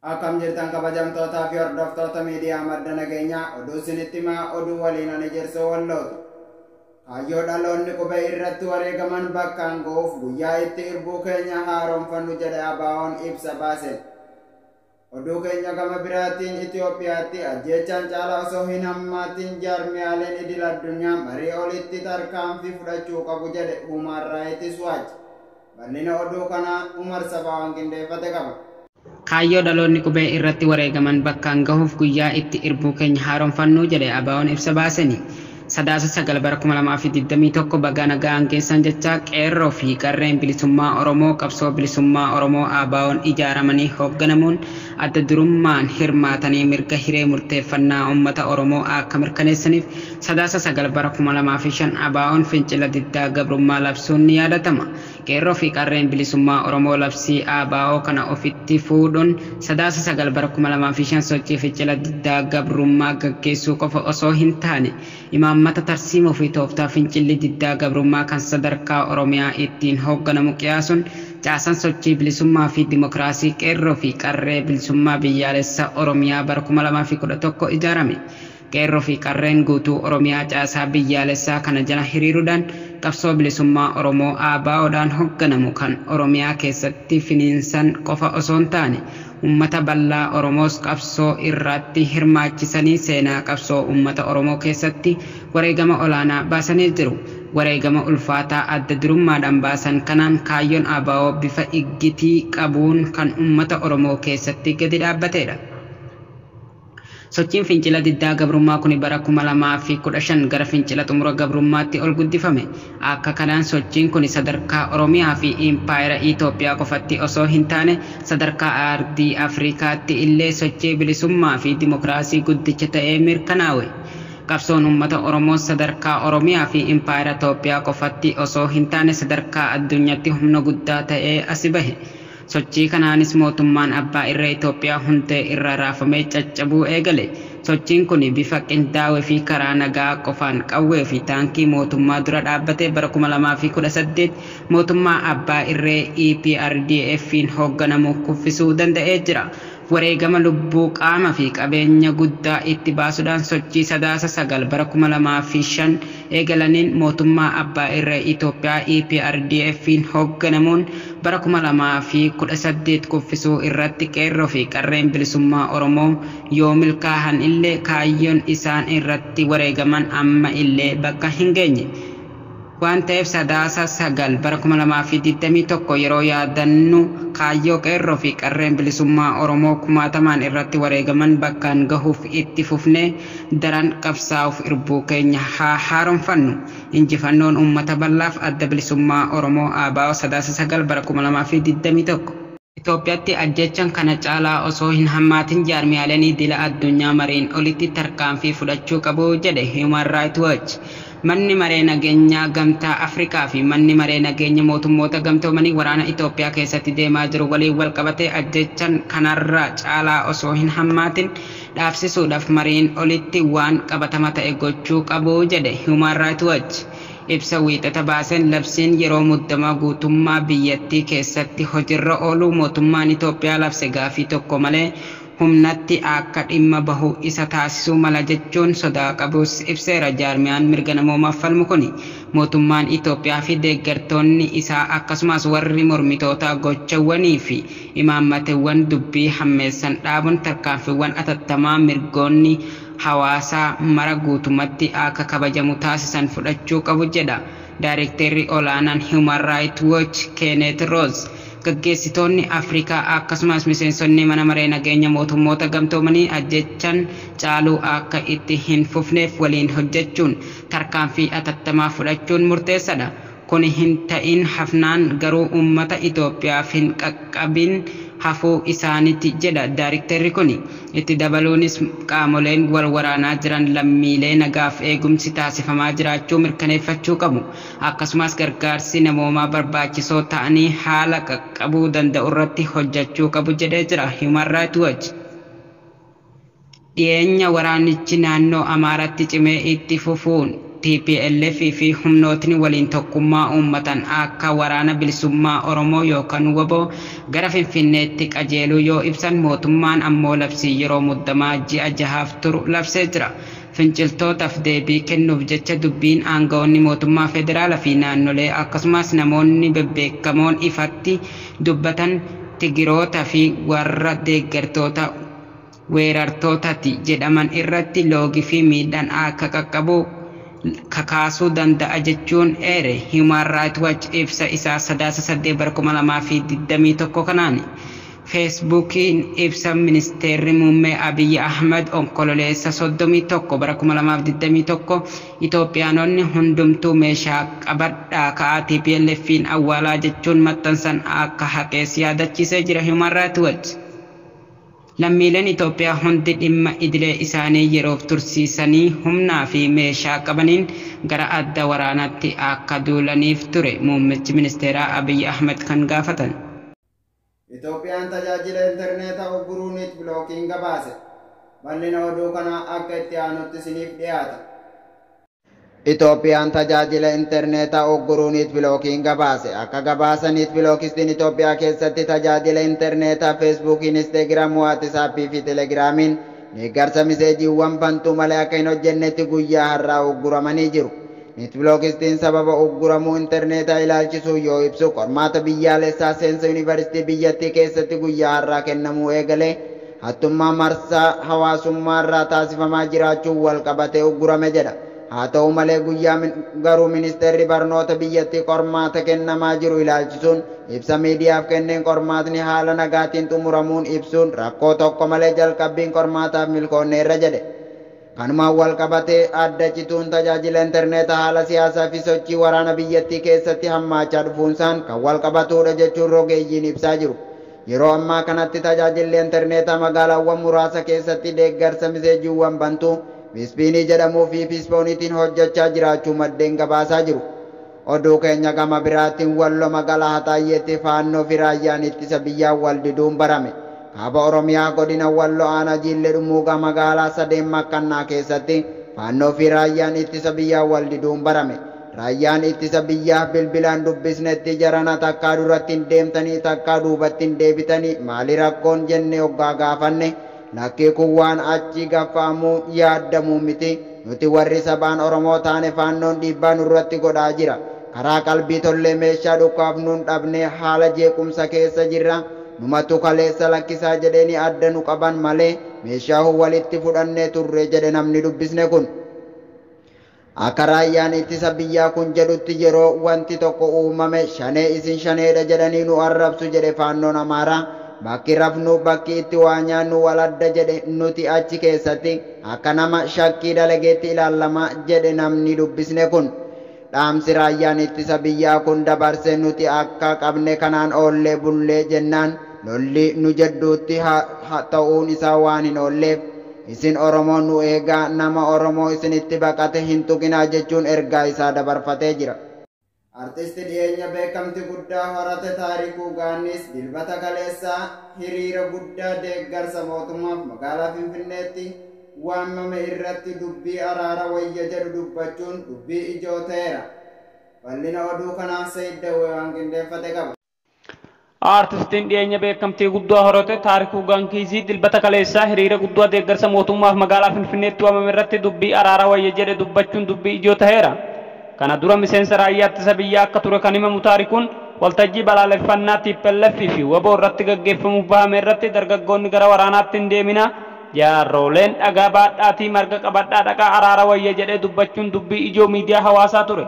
Akkam jirtan kabajamtootaa fi hordoftoota miidiyaa Madda Nageenyaa? Oduu isinitti himaa, oduu waliin ani Jirsoo Wallooti. Kaayyoo dhaloonni qubee irratti wareegaman bakkaan ga'uuf guyyaa itti irbuu keenya haaromfannu jedhe ABO'n ibsa baase. Oduu keenya gama biraatiin, Itoophiyaatti ajjeechaan caalaa osoo hin hammaatin jaarmiyaaleen idil addunyaa marii olitti tarkaanfii fudhachuu qabu jedhe Human Rights Watch. Bal'ina oduu kanaa Umar Sabaa waan qindeeffate qaba. Kaayyoo dhaloonni qubee irratti wareegaman bakkaan gahuuf guyyaa itti irbuu keenya haaromfannu jedhe ABO'n ibsa baaseni. Sadaasa 9 bara 2021 baga nagaan geessan jecha qeerroo fi qarreen bilisummaa Oromoo qabsoo bilisummaa Oromoo ABO'n ijaaramanii hoogganamuun adda durummaan hirmaatanii mirga hiree murteeffannaa uummata Oromoo akka mirkaneessaniif Sadaasa 9 bara 2005 ABO'n fincila diddaa gabrummaa labsuun ni yaadatama. Qeerroo fi qarreen bilisummaa Oromoo labsii ABO kana ofitti fuudhuun Sadaasa 9 bara 2005 sochii fincila diddaa gabrummaa gaggeessuu qofa osoo hin taane, imaammata, tarsiimoo fi tooftaa fincilli diddaa gabrummaa kan sadarkaa Oromiyaa ittiin hoogganamu qiyaasuun caasan sochii bilisummaa fi dimokiraasii qeerroo fi qarree bilisummaa biyyaalessa Oromiyaa bara 2011 ijaarame. Qeerroo fi qarreen guutuu Oromiyaa caasaa biyyaalessaa kana jala hiriiruudhaan qabsoo bilisummaa Oromoo ABO'dhaan hoogganamu kan Oromiyaa keessatti finiinsan qofa osoo hin taane, uummata bal'aa Oromoos qabsoo irratti hirmaachisanii seenaa qabsoo uummata Oromoo keessatti wareegama olaanaa baasanii jiru. Wareegama ulfaataa adda durummaadhaan baasan kanaan kaayyoon ABO bifa iggitii qabuun kan uummata Oromoo keessatti gadi dhaabbatedha. Sochiin fincila diddaa gabrummaa kun bara 2015 gara fincila xumura gabrummaatti ol guddifame. Akka kanaan sochiin kun sadarkaa Oromiyaa fi Impaayera Itoophiyaa qofatti osoo hin taane, sadarkaa ardii Afrikaatti illee sochii bilisummaa fi dimokiraasii guddicha ta'ee mirkanaawe. Qabsoon uummata Oromoo sadarkaa Oromiyaa fi Impaayera Itoophiyaa qofatti osoo hin taane, sadarkaa addunyaatti humna guddaa ta'ee asi bahe. Sochii kanaanis mootummaan abbaa irree Itoophiyaa hundee irraa raafamee caccabuu eegale. Sochiin kun bifa qindaa'ee fi karaa nagaa qofaan qawwee fi taankii mootummaa dura dhaabbatee bara 2018 mootummaa abbaa irree EPRDF'n hoogganamu kuffisuu danda'ee jira. Wareegama lubbuu, qaama fi qabeenya guddaa itti baasuudhaan sochii Sadaasa 9 bara 2005 eegalaniin mootummaa abbaa irree Itoophiyaa EPRDF'n hoogganamuun bara 2018 kuffisuu irratti qeerroo fi qarreen bilisummaa Oromoo yoo milkaahan illee, kaayyoon isaan irratti wareegaman amma illee bakka hin geenye. Waan ta'eef, Sadaasa 9 bara 2021 yeroo yaadannu kaayyoo qeerroo fi qarreen bilisummaa Oromoo kumaatamaan irratti wareegaman bakkaan gahuuf itti fufnee daran qabsaa'uuf irbuu keenya haa haaromfannu. Injifannoon uummata bal'aaf! Adda Bilisummaa Oromoo ABO, Sadaasa 9 bara 2021. Itoophiyaatti ajjechaan kana caalaa osoo hin hammaatin jaarmiyaaleen idila addunyaa mariin olitti tarkaanfii fudhachuu qabu jedhe Human Rights Watch. Manni Maree Nageenyaa Gamtaa Afrikaa fi Manni Maree Nageenya Mootummoota Gamtoomanii waraana Itoophiyaa keessatti deemaa jiru waliin wal qabatee ajjechaan kanarra caalaa osoo hin hammaatin dhaabsisuudhaaf mariin olitti waan qabatama ta'e gochuu qabu jedhe Human Rights Watch. Ibsa Wiixata baaseen, labsiin yeroo muddamaa guutummaa biyyattii keessatti hojiirra ooluu mootummaan Itoophiyaa labse gaafii tokko malee humnatti akka dhimma bahu isa taasisuu mala jechuun sodaa qabus ibseera. Jaarmiyaan mirga namoomaaf falmu kuni mootummaan Itoophiyaa fi deeggartoonni isaa akkasumas warri mormitoota gochawwanii fi imaammatewwan dubbii hammeessan dhaabuun tarkaanfiiwwan atattamaa mirgoonni hawaasaa mara guutumatti akka kabajamu taasisan fudhachuu qabu jedha. Daarektarri olaanaan Human Rights Watch Kenneth Roth, gaggeessitoonni Afrikaa akkasumas miseensonni Mana Maree Nageenya Mootummoota Gamtoomanii ajjechaan caaluu akka itti hin fufneef waliin hojjechuun tarkaanfii atattamaa fudhachuun murteessaadha. Kun hin ta'in hafnaan garuu uummata Itoophiyaaf hin qaqqabin hafuu isaaniiti jedha daarektarri kuni. Itti dabaluunis, qaamoleen wal waraanaa jiran lammiilee nagaaf eegumsi taasifamaa jiraachuu mirkaneeffachuu qabu. Akkasumas gargaarsi namoomaa barbaachisoo ta'anii haala qaqqabuu danda'u irratti hojjechuu qabu jedhee jira Human Rights Watch. Dhiyeenya waraanichi naannoo Amaaraatti cimee itti fufuun TPLF fi humnootni waliin tokkummaa uummatan akka waraana bilisummaa Oromoo yookaan WBO gara Finfinneetti qajeeluu yoo ibsan mootummaan ammoo labsii yeroo muddamaa ji'a jahaaf turu labsee jira. Finciltootaaf deebii kennuuf jecha dubbiin aangawoonni mootummaa federaalaa fi naannolee akkasumas namoonni bebbeekamoon ifatti dubbatan Tigiroota fi warra deeggartoota weerartootati jedhaman irratti loogii fi miidhaan akka qaqqabu kakaasuu danda'a jechuun eere Human Rights Watch ibsa isaa Sadaasa 8 bara 2021 kanaan. Feesbuukiin ibsa ministeerri muummee Abiyyi Ahmed Onkololeessa 31 bara 2021 Itoophiyaanonni hundumtuu meeshaa qabadhaa ka'aa TPLF'n awwaalaa jechuun maxxansan akka haqees yaadachiisee jira Human Rights Watch. Lammiileen Itoophiyaa hundi dhimma idilee isaanii yeroof tursiisanii humnaa fi meeshaa qabaniin gara adda waraanaatti akka duulaniif ture muummichi ministeeraa Abiyyi Ahmed kan gaafatan. Itoophiyaan tajaajila intarneetaa ugguruu NetBlockiin gabaase. Bal'ina oduu kanaa akka itti aanutti isiniif dhiyaata. Itoophiyaan tajaajila intarneetaa ugguruu NetBlockiin gabaase. Akka gabaasa NetBlockistiin Itoophiyaa keessatti tajaajila intarneetaa Feesbuukii, Instaagiraam, Waatisaappii fi Telegiraamiin deeggarsa miseejiiwwan bantuu malee akka hin hojjennetti guyyaa har'aa ugguramanii jiru. NetBlockistiin sababa ugguramuu intarneetaa ilaalchisuu yoo ibsu, qormaata biyyaalessaa seensa yuunivarsiitii biyyattii keessatti guyyaa har'aa kennamuu eegalee hattummaa marsaa hawaasummaa irraa taasifamaa jiraachuun wal qabatee uggurame jedha. Haa ta'u malee, guyyaa garuu ministeerri barnoota biyyattii qormaata kennamaa jiru ilaalchisuun ibsa miidiyaaf kenneen, qormaatni haala nagaatiin xumuramuun ibsuun, rakkoo tokko malee jalqabbiin qormaataaf milkoonneerra jedhe. Kanumaan wal qabatee adda cituun tajaajila intarneetaa haala siyaasaa fi sochii waraana biyyattii keessatti hammaachaa dhufuunsaan kan wal qabatudha jechuun rogeeyyiin ibsaa jiru. Yeroo ammaa kanatti tajaajilli intarneetaa magaalaawwan muraasa keessatti deeggarsa miseejiiwwan bantuu VPN jedhamuu fi piispooniitiin hojjechaa jiraachuu maddeen gabaasaa jiru. Oduu keenya gama biraatiin, Wallo magaalaa Haxaayyeetti Faannoo fi raayyaan ittisa biyyaa wal diduun barame. Kaaba Oromiyaa, godina Walloo, aanaa Jiillee Dhummuugaa, magaalaa Sadeen Makkannaa keessatti Faannoo fi raayyaan ittisa biyyaa wal diduun barame. Raayyaan ittisa biyyaa bilbilaan dubbisnetti, jarana takkaa duratti hin deemtanii, takkaa duubatti hin deebitanii, maali rakkoon jenne hoggaa gaafanne, lakkii kun waan achi gaffaamuu yaaddamuu miti, nuti warri sabaan Oromoo taane Faannoon dhiibbaa nurratti godhaa jira, karaa qalbii tollee meeshaa dhukkaafnuun dhabnee haala jeequmsa keessa jirra, numatu kaleessa lakkisaa jedheeni adda nu qaban malee meeshaa walitti fudhannee turre jedhe namni dubbisne kun. Akka raayyaan ittisa biyyaa kun jedhutti, yeroo wanti tokko uumame shanee, isin shaneedha jedhanii nu arrabsu jedhe Faannoon Amaaraa. Bakki rafnu, bakki itti waa nyaannu wal adda jedhe, nuti achi keessatti akka nama shakkii dalageetti ilaallama jedhe namni dubbisne kun. Dhaamsi raayyaan ittisa biyyaa kun dabarse, nuti akka qabne kanaan oollee bullee jennaan lolli nu jedhuutti ta'uun isaa waan hin oolleef, isin Oromoo nu eegaa, nama Oromoo isinitti baqate hin tuqinaa jechuun ergaa isaa dabarfatee jira. Artisti dhiyeenya beekamti guddaa horate Taarikuu Gaannis Dilbata kaleessaa hiriira guddaa deeggarsa mootummaaf magaalaa Finfinneetti waamame irratti dubbii araara wayya jedhu dubbachuun dubbii ijoo ta'eera. Bal'ina oduu kanaa Sayid Dawwee waan qindeeffate qaba. Aartistiin dhiyeenya beekamtii guddaa horate Taarikuu Gaankiisii Dilbata kaleessaa hiriira guddaa deeggarsa mootummaaf magaalaa Finfinneetti waamame irratti dubbii araara wayya jedhe dubbachuun dubbii ijoo ta'eera. Kana dura miseensa raayyaa ittisa biyyaa akka ture kan himamu Taarikuun, waltajjii balaaleffannaa TPLF fi WBO irratti gaggeeffamuuf bahame irratti, dargaggoonni gara waraanaatti hin deemina, jaarroleen dhagaa baadhaatii marga qabadhaa dhaqaa, araara wayya jedhee dubbachuun dubbii ijoo miidiyaa hawaasaa ture.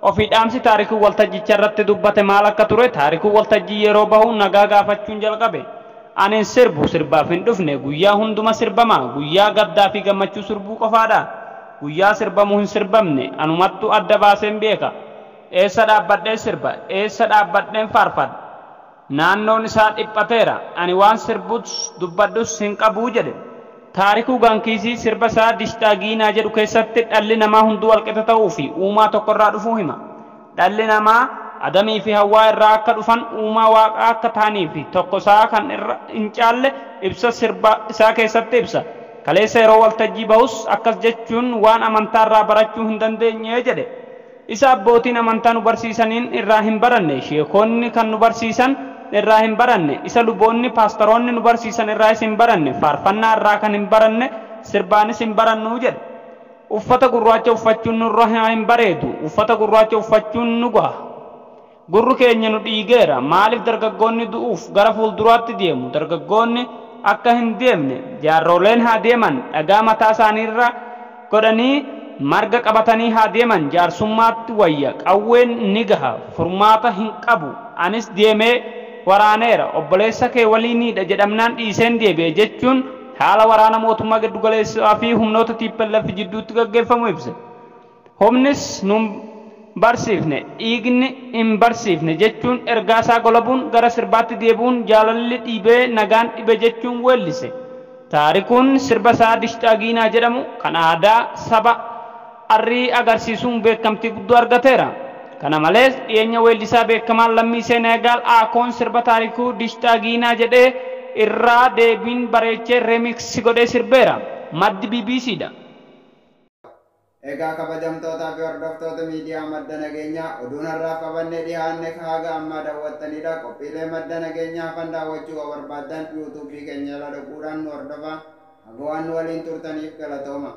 Ofii dhaamsi Taarikuu waltajjicha irratti dubbate maal akka ture? Taarikuu waltajjii yeroo bahu nagaa gaafachuun jalqabe. Ani hin sirbu, sirbaaf hin dhufne, guyyaa hunduma sirbama, guyyaa gaddaa fi gammachuu sirbuu qofaadha. Guyyaa sirbamuu hin sirbamne anumattu adda baaseen beeka. Eessa dhaabbadhee sirba? Eessa dhaabbadheen faarfadha? Naannoon isaa dhiphateera. Ani waan sirbus dubbadhus hin qabuu jedhe. Taarikuu Gaankiisii sirba isaa Dishtaa Giinaa jedhu keessatti dhalli namaa hunduu walqixa ta'uu fi uumaa tokkorraa dhufuu hima. Dhalli namaa Adamii fi Hawwaa irraa akka dhufan, uumaa Waaqaa akka ta'anii fi tokko isaa kan irra hin caalle ibsa sirba isaa keessatti ibsa. Kaleessa yeroo waltajjii bahus akkas jechuun waan amantaarraa barachuu hin dandeenye jedhe. Isa abbootiin amantaa nu barsiisaniin irraa hin baranne, sheekonni kan nu barsiisan irraa hin baranne, isa luboonni paastaroonni nu barsiisan irraas hin baranne, faarfannaa irraa kan hin baranne sirbaanis hin barannu jedhe. Uffata gurraacha uffachuun nurra hin bareedu, uffata gurraacha uffachuun nu gaha. Gurri keenya nu dhiigeera. Maaliif dargaggoonni du'uuf gara fuulduraatti deemu? Dargaggoonni akka hin deemne jaarroleen haa deeman, dhagaa mataa isaaniirra godhanii marga qabatanii haa deeman. Jaarsummaatti wayya, qawween ni gaha, furmaata hin qabu. Anis deemee waraaneera, obboleessa kee waliinidha jedhamnaan dhiiseen deebi'e jechuun haala waraana mootummaa giddugaleessaa fi humnoota TPLF jidduutti gaggeeffamu ibse. Humnis nun barsiifne, dhiigni hin barsiifne jechuun ergaa isaa golabuun gara sirbaatti deebi'uun jaalalli dhiibee nagaan dhibe jechuun weellise. Taarikuun sirba isaa Dishxaa Giinaa jedhamu kan aadaa saba Arrii agarsiisuun beekamtii guddoo argateera. Kana malees dhiyeenya weellisaa beekamaan lammii Seeneegaal Aakoon sirba Taarikuu Dishxaa Giinaa jedhee irraa deebiin bareechee remix godhee sirbeera. Maddi BBC dha. Egaa kabajamtootaa fi hordoftoota miidiyaa Madda Nageenyaa, oduun har'aaf qabannee dhiyaanne haga ammaa daawwattanidha. Qophiilee Madda Nageenyaa hafan daawwachuu yoo barbaaddan, yuutuubii keenya jala dhaquudhaan nu hordofaa. Haga waan nu waliin turtaniif galatooma.